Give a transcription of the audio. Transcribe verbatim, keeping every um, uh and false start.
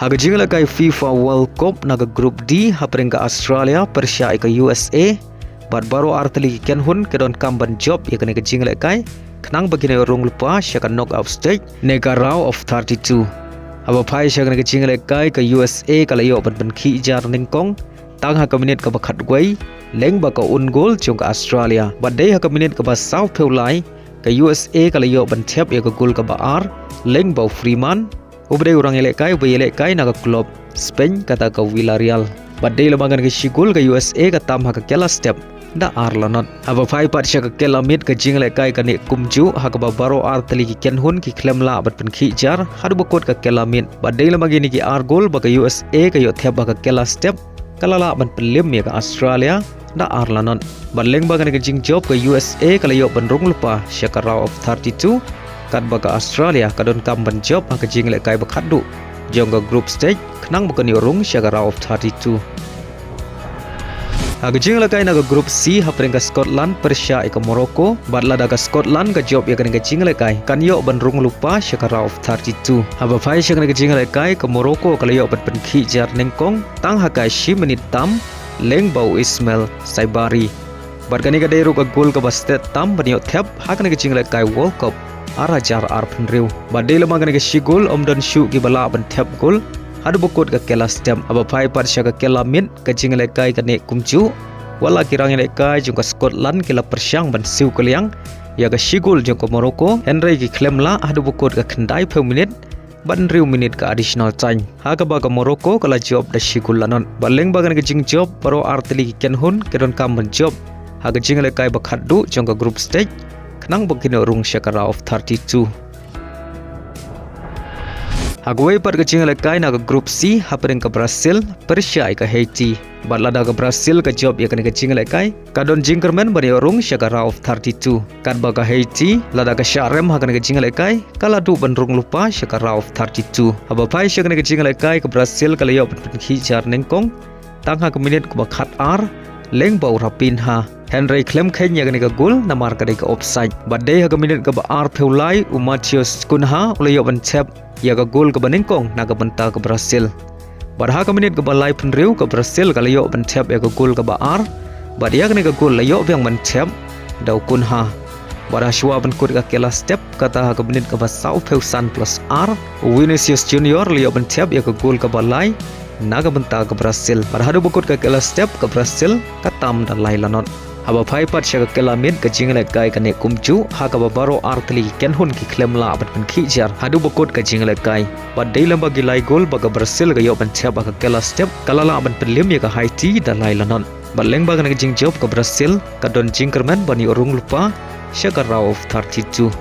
Ha ka jingïalehkai FIFA World Cup na ka Group D, hapdeng ka Australia pyrshah ïa ka U S A, bad baroh artylli ki kynhun ki donkam ban jop ïa kane ka jingïalehkai khnang ba kin ïoh rung lypa sha ka knockout stage ne ka round of thirty-two. Haba phai sha kane ka jingïalehkai, ka U S A ka la ïoh ban pynkhih jar nyngkong tang ha ka minit kaba khatwei lyngba ka own goal jong ka Australia. Bad dei ha ka minit kaba sawphew lai, ka U S A ka la ïoh ban thep ïa ka goal kaba ar lyngba u Freeman, uba dei u rangïalehkai uba ïalehkai na ka club Spain kata ka Villarreal. Bad dei lem bad kane ka shi goal, ka U S A ka tam ha ka kylla step da ar la not. Haba phai pat sha ka kylla miet, ka jingïalehkai ka neh kumjuh ha kaba baroh artylli ki kynhun ki khlem lah ban pynkhih jar haduh ba kut ka kylla miet. Bad dei lem bad kine ki ar goal ba ka U S A ka ïoh thep ha ka kylla step, ka la lah ban pynlem ïa ka Australia da ar la not. Bad lyngba kane ka jingjop, ka U S A ka la ïoh ban rung lypa sha ka round of thirty-two, katba ka Australia ka donkam ban jop ha ka jingïalehkai ba khatduh jong ka group stage khnang ba kan ïoh rung sha ka round of thirty-two. Ha ka jingïalehkai na ka Group C, hapdeng ka Scotland pyrshah ïa ka Morocco, bad lada ka Scotland ka jop ïa kane ka jingïalehkai, kan ïoh ban rung lypa sha ka round of thirty-two. Haba phai sha kane ka jingïalehkai, ka Morocco ka la ïoh ban pynkhih jar nyngkong tang ha ka shi minit tam lyngba u Ismail Saibari. Bad kane ka dei ruh ka goal kaba stet tam ban ïoh thep ha kane ka jingïalehkai World Cup ar hajar arphew hynriew. Bad dei lem bad kane ka shi goal, ym don shuh kiba lah ban thep goal haduh ba kut ka kylla step. Haba phai pat sha ka kylla miet, ka jingïalehkai ka neh kumjuh, wat la ki rangïalehkai jong ka Scotland ki la pyrshang ban siew kylliang ïa ka shi goal jong ka Morocco, hynrei ki khlem lah haduh ba kut ka khyndaiphew minit bad hynriew minit ka additional time, ha kaba ka Morocco ka la jop da shi goal la not. Bad lyngba kane ka jingjop, baroh artylli ki kynhun ki donkam ban jop ha ka jingïalehkai ba khatduh jong ka group stage khnang ba kin ïoh rung sha ka round of thirty-two. Ha kawei pat ka jingïalehkai na ka Group C, hapdeng ka Brazil pyrshah ïa ka Haiti. Bad lada ka Brazil ka jop ïa kane ka jingïalehkai, ka don jingkyrmen ban ïoh rung sha ka round of thirty-two. Katba ka Haiti, lada ka shah rem ha kane ka jingïalehkai, ka la duh ban rung lypa sha ka round of thirty-two. Haba phai sha kane ka jingïalehkai, ka Brazil ka la ïoh ban pynkhih jar nyngkong tang ha ka minit kaba khatar lyngba u Raphinha, hynrei khlem kheiñ ïa kane ka goal namar ka dei ka offside. Bad dei ha ka minit kaba arphew lai, u Matheus Cunha u la ïoh ban thep ïa ka goal kaba nyngkong na ka bynta ka Brazil. Bad ha ka minit kaba laiphew hynriew, ka Brazil ka la ïoh ban thep ïa ka goal kaba ar, bad ïa kane ka goal la ïoh biang ban thep da u Cunha. Bad ha shuwa ban kut ka kylla step, kata ha ka minit kaba sawphew san plus ar, u Vinicius Junior la ïoh ban thep ïa ka goal kaba lai na ka bynta ka Brazil. Bad haduh ba kut ka kylla step, ka Brazil ka tam da lai la not. Haba phai pat sha ka kylla miet, ka jingïalehkai ka neh kumjuh ha kaba baroh artylli ki kynhun ki khlem lah ban pynkhih jar haduh ba kut ka jingïalehkai. Bad dei lem bad ki lai goal ba ka Brazil ka ïoh ban thep ha ka kylla step, ka la lah ban pynlem ïa ka Haiti da lai la not. Bad lyngba kane ka jingjop, ka Brazil ka don jingkyrmen ban ïoh rung lypa sha ka round of thirty-two.